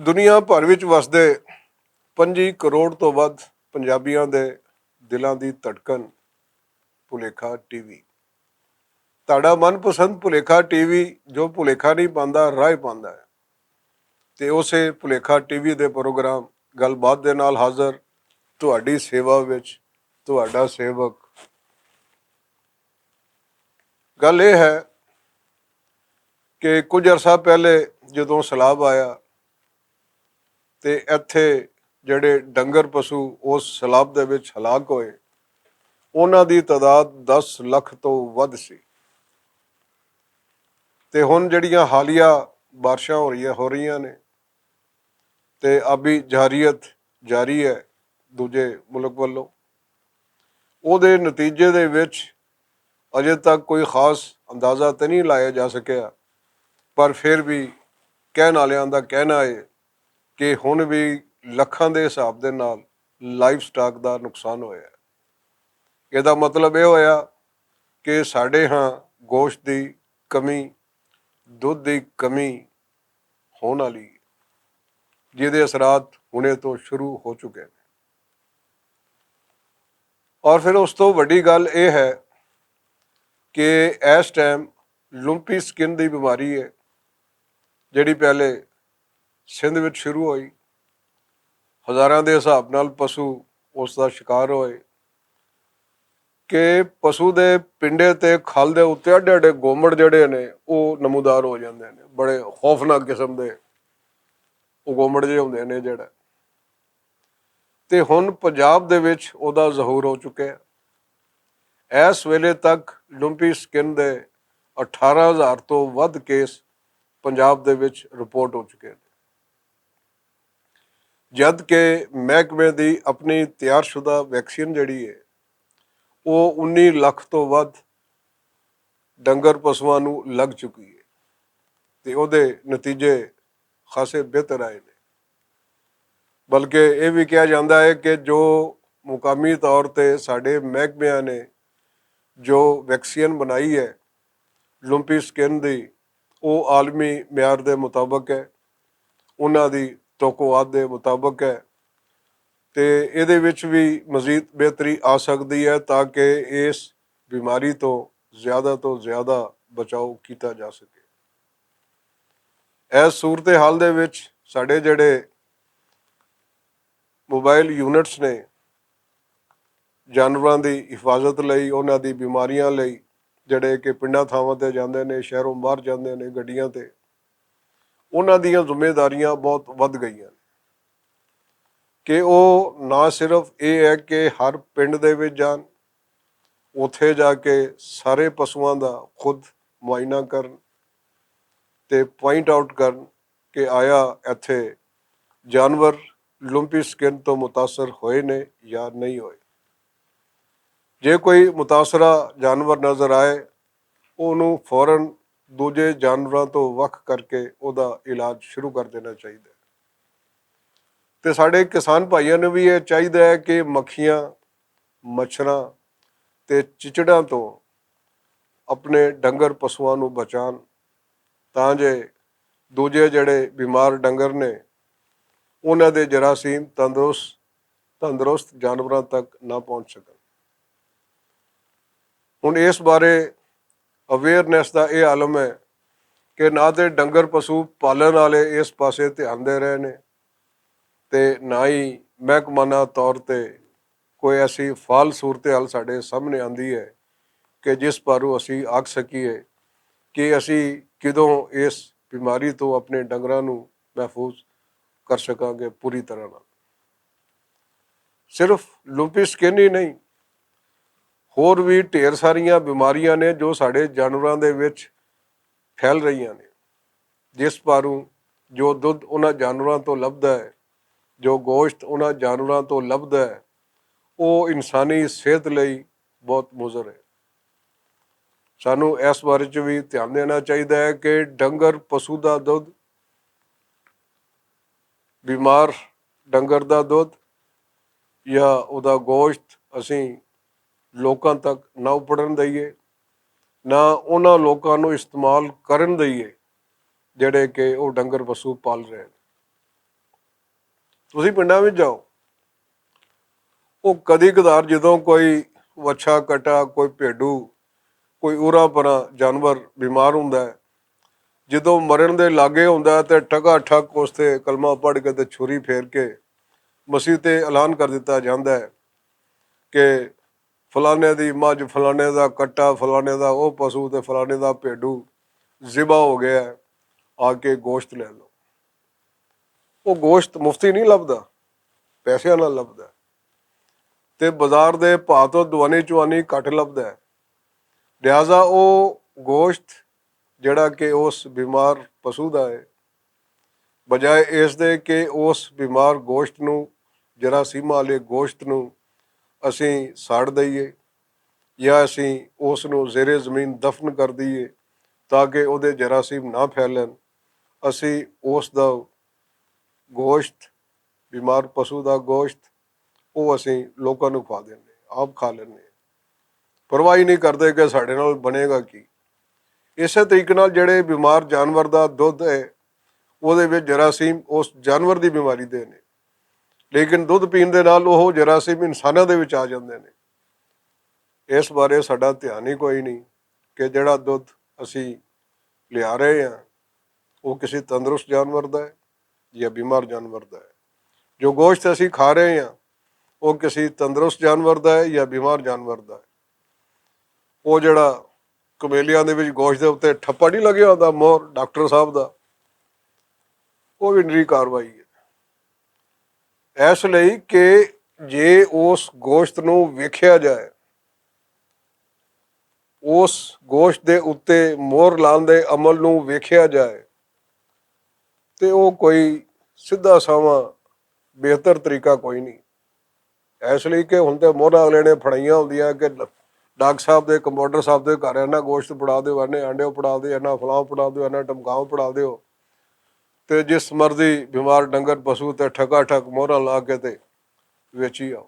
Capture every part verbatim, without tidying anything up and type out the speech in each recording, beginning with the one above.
دنیا بھر وچ وسدے پنجی کروڑ توں ودھ پنجابیاں دے دلاں دی تڑکن، پلیکھا ٹی وی۔ تہاڈا من پسند پلیکھا ٹی وی، جو پلیکھا نہیں پاندا، راہ پاندا ہے۔ تے اسے پلیکھا ٹی وی دے پروگرام گل بات دے نال حاضر، تہاڈی سیوا وچ تہاڈا سیوک۔ گل یہ ہے کہ کچھ عرصہ پہلے جدوں سیلاب آیا تے ایتھے جڑے ڈنگر پشو اس سیلاب دے وچ ہلاک ہوئے، انہاں دی تعداد دس لکھ توں ودھ سی۔ تے ہن جڑیاں حالیہ بارشاں ہو رہیاں ہو رہیاں نے، تے آبی جارحیت جاری ہے دوجے ملک ولوں، اوہدے نتیجے دے وچ اجے تک کوئی خاص اندازہ تے نہیں لایا جا سکیا، پر فیر وی کہن آلیاں دا کہنا ہے کہ ہن وی لکھاں دے حساب دے نال لائف سٹاک دا نقصان ہویا ہے۔ ایہدا مطلب ایہہ ہویا کہ ساڈے ہاں گوشت دی کمی، دودھ دی کمی ہون آلی ہے، جس دے اثرات ہنے توں شروع ہو چکے نے۔ اور فیر اس توں وڈی گل ایہہ ہے کہ ایس ٹائم لمپی سکن دی بیماری ہے، جڑی پہلے سندھ وچ شروع ہوئی، ہزاراں دے حساب نال پشو اس دا شکار ہوئے کہ پشو دے پنڈے تے کھل دے اتے اڈے اڈے گومڑ جڑے نے، او نمودار ہو جاندے نے، بڑے خوفناک قسم دے او گومڑ جے ہوندے نے جڑے۔ تے ہن پنجاب دے وچ اوہدا ظہور ہو چکے۔ ایس ویلے تک لمپی سکن دے اٹھارہ ہزار توں ودھ کیس پنجاب دے وچ رپورٹ ہو چکے نے، جد کہ محکمے دی اپنی تیار شدہ ویکسین جڑی ہے، او انی لکھ توں ودھ ڈنگر پشواں نوں لگ چکی ہے، تے اوہدے نتیجے خاصے بہتر آئے نے۔ بلکہ ایہہ وی کہا جاندا ہے کہ جو مقامی طور تے ساڈے محکمیاں نے جو ویکسین بنائی ہے لمپی سکن دی، او عالمی معیار دے مطابق ہے، انہاں دی توقعات دے مطابق ہے، تے ایہدے وچ وی مزید بہتری آ سکدی ہے تاکہ اس بیماری توں زیادہ توں زیادہ بچاؤ کیتا جا سکے۔ ایس صورتحال دے وچ ساڈے جڑے موبائل یونٹس نے جانوراں دی حفاظت لئی، انہاں دی بیماریاں لئی، جڑے کہ پنڈاں تھاواں تے جاندے نے، شہروں باہر جاندے نے گڈیاں تے، انہاں دیاں ذمہ داریاں بہت ودھ گئیاں نے کہ او نہ صرف اے ہے کہ ہر پنڈ دے وچ جان، اوتھے جا کے سارے پشواں دا خود معائنہ کرن تے پوائنٹ آؤٹ کرن کہ آیا ایتھے جانور لمپی سکن توں متاثر ہوئے نے یا نہیں ہوئے۔ جے کوئی متاثرہ جانور نظر آئے، اوہنوں فورا دوجے جانوراں توں وکھ کر کے اوہدا علاج شروع کر دینا چاہیدا ہے۔ تے ساڈے کسان بھائیاں نوں وی ایہہ چاہیدا ہے کہ مکھیاں، مچھراں تے چچڑاں توں اپنے ڈنگر پشواں نوں بچان، تاں جے دوجے جڑے بیمار ڈنگر نے، انہاں دے جراثیم تندرست تندرست جانوراں تک نہ پہنچ سکن۔ ہن اس بارے اویئرنیس دا ایہہ عالم ہے کہ نہ تے ڈنگر پشو پالن آلے اس پاسے دھیان دے رہے نے، تے نہ ہی محکمانہ طور تے کوئی ایسی فعال صورتحال ساڈے سامنے آندی ہے کہ جس پاروں اسی آکھ سکیے کہ اسی کدوں اس بیماری توں اپنے ڈنگراں نوں محفوظ کر سکاں گے پوری طرح نال۔ صرف لوپی سکن ہی نہیں، ہور وی ڈھیر ساریاں بیماریاں نے جو ساڈے جانوراں دے وچ پھیل رہیاں نے، جس پاروں جو دودھ انہاں جانوراں توں لبھدا ہے، جو گوشت انہاں جانوراں توں لبھدا ہے، او انسانی صحت لئی بہت مضر ہے۔ سانوں اس بارے چ وی دھیان دینا چاہیدا ہے کہ ڈنگر پشو دا دودھ، بیمار ڈنگر دا دودھ یا اوہدا گوشت اسیں لوکاں تک نہ اپڑن دئیے، نہ انہاں لوکاں نوں استعمال کرن دئیے جڑے کہ او ڈنگر پشو پال رہے ہیں۔ تسی پنڈاں وچ جاؤ، او کدی کدار جدوں کوئی وچھا کٹا، کوئی بھیڈو، کوئی اورا پرا جانور بیمار ہوندا ہے، جدوں مرن دے لاگے ہوندا ہے تے ٹھگا ٹھگ اس تے کلمہ پڑھ کے تے چھری پھیر کے مسیح تے اعلان کر دتا جاندا ہے کہ فلانے دی مجھ، فلانے دا کٹا، فلانے دا او پشو تے فلانے دا بھیڈو ذبح ہو گیا ہے، آ کے گوشت لے لو۔ وہ گوشت مفتی نہیں لبدا، پیسے نال لبدا ہے۔ تے بازار دے بھا تو دوانی چوانی گھٹ لبدا ہے۔ لہذا او گوشت جڑا کہ اس بیمار پشو دا ہے، بجائے اس دے کہ اس بیمار گوشت نوں، جراثیم والے گوشت نوں اسیں ساڑ دئیے یا اسیں اس نوں زیر زمین دفن کر دئیے تاکہ اودے جراثیم نہ پھیلن، اسیں اس دا گوشت، بیمار پشو دا گوشت، او اسیں لوکاں نوں کھوا دینے، آپ کھا لینے، پرواہ ہی نہیں کردے کہ ساڈے نال بنے گا کی۔ اسے طریقے نال جڑے بیمار جانور دا دودھ ہے، اودے وچ جراثیم اس جانور دی بیماری دے نے، لیکن دودھ پین دے نال او جراثیم انساناں دے وچ آ جاندے نے۔ اس بارے ساڈا دھیان ہی کوئی نہیں کہ جڑا دودھ اسی لیا رہے ہیں، وہ کسی تندرست جانور دا ہے یا بیمار جانور دا ہے۔ جو گوشت اسی کھا رہے ہیں، وہ کسی تندرست جانور دا ہے یا بیمار جانور دا ہے۔ وہ جڑا کمیلیاں دے وچ گوشت دے اُتے ٹھپا نہیں لگیا ہوندا مور ڈاکٹر صاحب دا، وہ بھی نری کاروائی ہے۔ اس لئی کہ جے اس گوشت نوں ویکھیا جائے، اس گوشت دے اُتے مور لان دے عمل نوں ویکھیا جائے، تے او کوئی سدھا ساواں بہتر طریقہ کوئی نہیں۔ اس لئی کہ ہن تے مورا اگلے نے پھڑائیاں ہوندیاں کہ ڈاکٹر صاحب دے، کمپاؤنڈر صاحب دے گھر اینا گوشت پڑا دیو، اینے آنڈے پڑا دیو، اینا فلاں پڑا دیو، اینا ٹمکاؤ پڑا دیو۔ تے جس مرضی بیمار ڈنگر پشو تے ٹھکا ٹھک مورا لا کے تے ویچی آؤ۔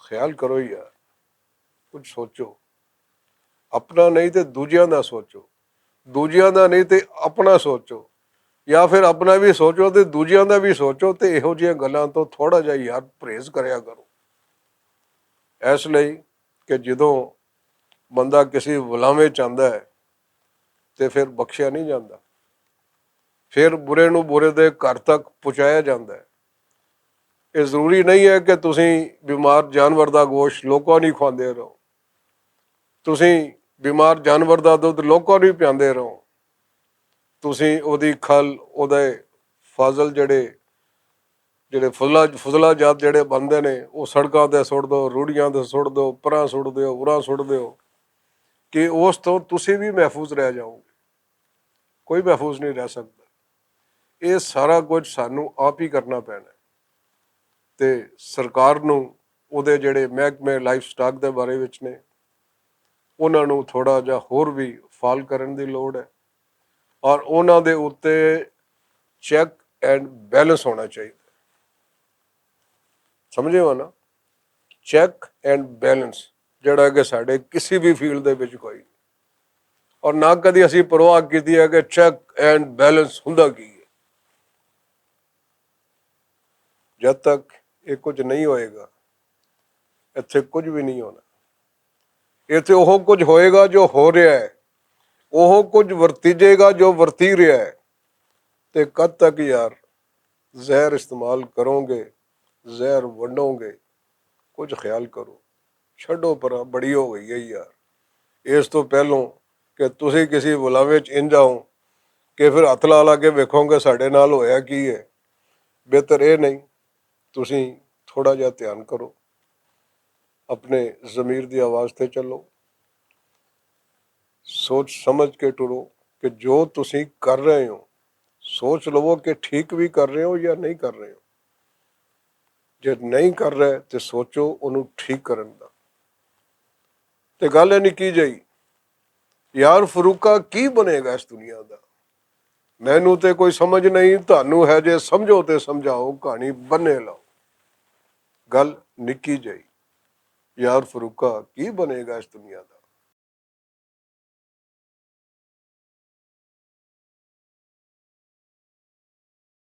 خیال کرو یار، کچھ سوچو۔ اپنا نہیں تے دوجیاں دا سوچو، دوجیاں دا نہیں تے اپنا سوچو، یا پھر اپنا بھی سوچو تے دوجیاں دا بھی سوچو۔ تے ایہو جیاں گلاں تو تھوڑا جہا یار پرہیز کریا کرو۔ اس لئی کہ جدوں بندہ کسی ولاویں چ آندا ہے تے پھر بخشیا نہیں جاندا، پھر برے نوں برے دے گھر تک پہنچایا جاندا ہے۔ یہ ضروری نہیں ہے کہ تسی بیمار جانور دا گوشت لوکاں نہیں کھواندے رہو، تسی بیمار جانور دا دودھ لوکاں نہیں پیاندے رہو۔ تسی اودی کھل، اودے فاضل جڑے جڑے فضلہ فضلہ جات جڑے بندے نے، وہ سڑکاں تے سٹ دو، روڑیاں تے سٹ دو، پراں سٹ دیو، اراں سٹ دیو، کہ اس تو تسی بھی محفوظ رہ جاؤ گے، کوئی محفوظ نہیں رہ سکتا۔ یہ سارا کچھ سانو آپ ہی کرنا پینا ہے۔ تے سرکار نو، اودے جڑے محکمے لائف سٹاک دے بارے وچ نے، انہاں نو تھوڑا جا ہور بھی فال کرن دی لوڑ ہے، اور انہاں دے اُتے چیک اینڈ بیلنس ہونا چاہیے۔ سمجھے ہو نا؟ چیک اینڈ بیلنس، جڑا کہ ساڈے کسی بھی فیلڈ دے وچ کوئی نہیں۔ اور نہ کدی اسی پرواہ کیتی ہے کہ چیک اینڈ بیلنس ہوندا کی ہے۔ جد تک یہ کچھ نہیں ہوئے گا، اتھے کچھ بھی نہیں ہونا۔ اتھے وہ کچھ ہوئے گا جو ہو رہا ہے، وہ کچھ ورتیجے گا جو ورتی رہا ہے۔ تے کد تک یار زہر استعمال کرو گے، زہر ونڈو گے؟ کچھ خیال کرو، چھڈو پراں، بڑی ہو گئی ہے یار۔ اس تو پہلوں کہ تسی کسی بلاوے چ انج آؤ کہ پھر ہتھ لا لا کے ویکھو کہ ساڈے نال ہویا کی ہے۔ بہتر اے نہیں، تسی تھوڑا جہا دھیان کرو، اپنے ضمیر دی آواز تے چلو، سوچ سمجھ کے ٹرو کہ جو تسی کر رہے ہو، سوچ لو کہ ٹھیک بھی کر رہے ہو یا نہیں کر رہے ہو۔ جے نہیں کر رہے تے سوچو انہوں ٹھیک کرن دا۔ تے گل ہے نکی جائی، یار فروقہ کی بنے گا اس دنیا دا؟ مینوں تے کوئی سمجھ نہیں، تانوں ہے جے سمجھو تے سمجھاؤ، کہانی بنے لاؤ۔ گل نکی جائی، یار فروقہ کی بنے گا اس دنیا دا؟